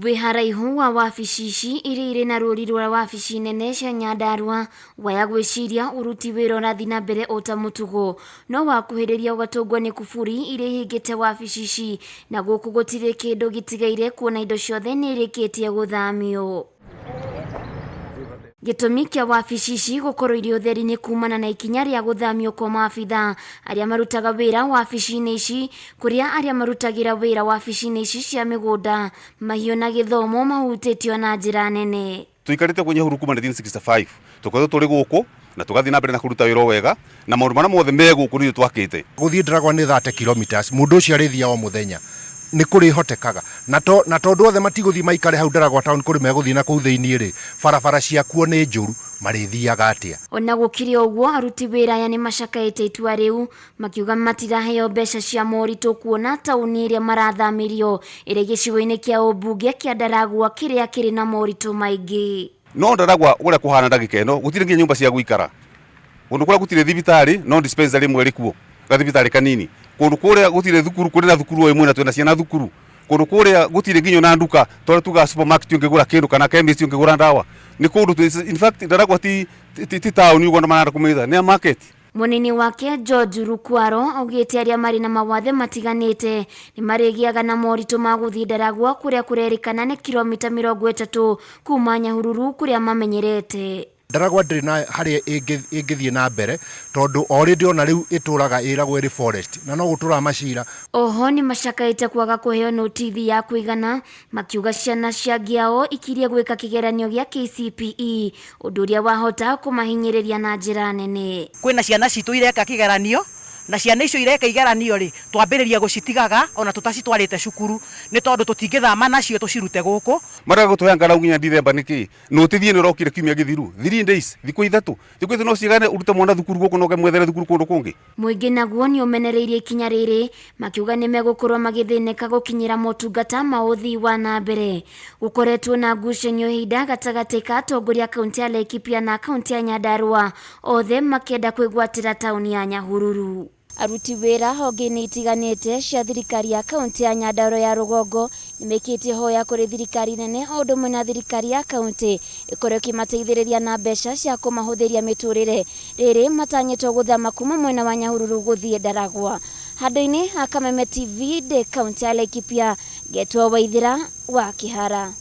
Wĩ haraihu wa wabici ici iria irĩ na rũri rwa wabici nene cia Nyandarua, waya gwĩciria ũruti wĩra ũrathiĩ na mbere o ta mũtugo, no wakuhĩrĩria ũgatũngwo nĩ kuburi iria ihingĩte wabici ici, na gũkũ gũtirĩ kĩndũ gĩtigaire kuona indo ciothe nĩ irĩkĩtie gũthamio. Gĩtũmi kĩa wabici ici gũkorwo irĩ ũtheri nĩ kumana na ikinya rĩa gũthamio kwa maabitha arĩa marutaga wĩra wabici-inĩ ici, kũrĩa arĩa marutagĩra wĩra wabici-inĩ ici cia mĩgũnda, mahiũ na gĩthomo mahutĩtio na njĩra nene. Tũikarĩte gũkũ Nyahururu kuma 1965, tũkoretwo tũrĩ gũkũ na tũgathiĩ na mbere na kũruta wĩra o wega, na maũndũ marĩa mothe me gũkũ nĩ ithuĩ twakĩte. Gũthiĩ Ndaragwa nĩ 30 kilometers, mũndũ ũcio arĩthiaga o mũthenya, nĩ kũrĩhotekaga? Na to, na tondũ othe matigũthiĩ maikare hau Ndaragwa town kũrĩ megũthiĩ na kũu thĩinĩ-rĩ, barabara ciakuo nĩ njũru, marĩthiaga atĩa? Ona gũkĩrĩ ũguo, aruti wĩra aya nĩ macakaĩte itua rĩu, makiuga matiraheo mbeca cia moritũ kuona taũni ĩrĩa marathamĩrio ĩrĩ gĩcigo-inĩ kĩa ũmbunge kĩa Ndaragwa kĩrĩa kĩrĩ na moritũ maingĩ. No Ndaragwa ũrĩa kũhana ndagĩka ĩno gũtirĩ nginya nyũmba cia gũikara. Kũndũ kũrĩa gũtirĩ thibitarĩ no dispensary ĩmwe ĩrĩ kuo, gathibitarĩ kanini. Kũndũ kũrĩa gũtirĩ thukuru kũrĩ na thukuru o ĩmwe na twĩna ciana thukuru. Kũndũ kũrĩa gũtirĩ nginya ona nduka ta ũrĩa tugaga supermarket ũngĩgũra kĩndũ kana chemist ũngĩgũra ndawa. Nĩ kũndũ in fact Ndaragwa ti ti taũni ũguo andũ marenda kũmĩta, nĩ a market. Mũnini wake George Rukwaro augĩte arĩa marĩ na mawathe matiganĩte nĩ marĩgĩaga na moritũ ma gũthiĩ Ndaragwa kũrĩa kũrerĩkana nĩ kiromita 30 kuma Nyahururu kũrĩa mamenyerete. Ndaragwa ndĩrĩ na harĩa ĩngĩthiĩ na mbere tondũ already ona rĩu ĩtũraga ĩragwo ĩrĩ forest na no gũtũraga macira. Oho nĩmacakaĩte kwaga kũheo notithi ya kũigana makiuga ciana cia ngĩao ikirie gwĩka kĩgeranio gĩa KCPE ũndũ ũrĩa wahota kũmahinyĩrĩria na njĩra nene. Kwĩna ciana citũ ireka kĩgeranio, na ciana icio ireka igeranio rĩ, twambĩrĩria gũcitigaga ona tũtacitwarĩte cukuru, nĩ tondũ tũtingĩthama nacio tũcirute gũkũ. Marega gũtũhe angalau nginya Dithemba nĩkĩ? Notithi ĩno ĩrokire kiumia gĩthiru, 3 days, thikũ 3. Thikũ 3 no cigane ũrute mwana thukuru gũkũ na ũkamwethere thukuru kũndũ kũngĩ? Mũingĩ naguo nĩ ũmenereirie ikinya rĩrĩ makiuga nĩ megũkorwo magĩthĩnĩka gũkinyĩra motungata ma ũthii wa na mbere. Gũkoretwo na ngucanio ihinda gatagatĩ ka atongoria a kaunti ya Laikipia na kaunti ya Nyandarua, othe makĩenda kwĩgwatĩra taũni ya Nyahururu. Aruti wĩra honge-inĩ itiganĩte cia thirikari ya kaunti ya Nyandarua ya rũgongo nĩmekĩtie hoya kũrĩ thirikari nene o ũndũ ũmwe na thirikari ya kaunti ĩkorwo ĩkĩmateithĩrĩria na mbeca cia kũmahũthĩria mĩtũrĩre rĩrĩ matanyĩtwo gũthama kuma mwena wa Nyahururu gũthiĩ Ndaragwa. Handũ-inĩ ha Kameme TV ndĩ kaunti ya Laikipia, ngetwo Waithĩra wa Kĩhara.